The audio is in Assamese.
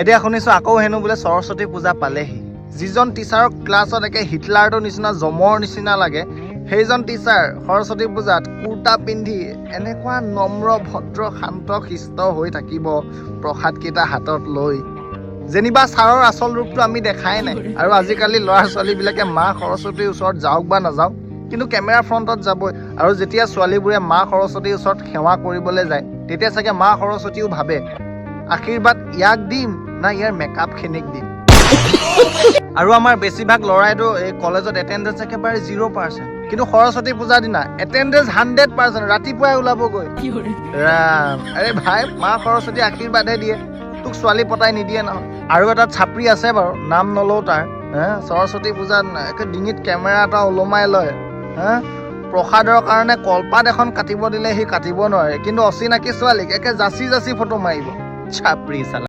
এতিয়া শুনিছোঁ আকৌ হেনো বোলে সৰস্বতী পূজা পালেহি। যিজন টিচাৰক ক্লাছত একে হিটলাৰটোৰ নিচিনা, জমৰ নিচিনা লাগে, সেইজন টিচাৰ সৰস্বতী পূজাত কুৰ্তা পিন্ধি এনেকুৱা নম্ৰ, ভদ্ৰ, শান্ত, শিষ্ট হৈ থাকিব, প্ৰসাদকেইটা হাতত লৈ, যেনিবা ছাৰৰ আচল ৰূপটো আমি দেখাই নাই। আৰু আজিকালি ল'ৰা ছোৱালীবিলাকে মা সৰস্বতীৰ ওচৰত যাওক বা নাযাওক, কিন্তু কেমেৰা ফ্ৰণ্টত যাবই। আৰু যেতিয়া ছোৱালীবোৰে মা সৰস্বতীৰ ওচৰত সেৱা কৰিবলৈ যায়, তেতিয়া চাগে মা সৰস্বতীও ভাবে, আশীৰ্বাদ ইয়াক দিম না ইয়াৰ মেকআপখিনিক দিম? আৰু আমাৰ বেছিভাগ ল'ৰাইতো এই কলেজত এটেণ্ডেঞ্চ একেবাৰে 0%, কিন্তু সৰস্বতী পূজাৰ দিনা এটেণ্ডেঞ্চ 100%, ৰাতিপুৱাই ওলাবগৈ। ৰাম, আৰে ভাই, মা সৰস্বতী আশীৰ্বাদহে দিয়ে, তোক ছোৱালী পতাই নিদিয়ে নহয়। আৰু এটা চাপৰি আছে বাৰু, নাম নলওঁ তাৰ। হে, সৰস্বতী পূজাত একে ডিঙিত কেমেৰা এটা ওলমাই লয়। হে, প্ৰসাদৰ কাৰণে কলপাত এখন কাটিব দিলে সি কাটিব নোৱাৰে, কিন্তু অচিনাকি ছোৱালীক একে যাচি যাচি ফটো মাৰিব। চাপৰি চালা।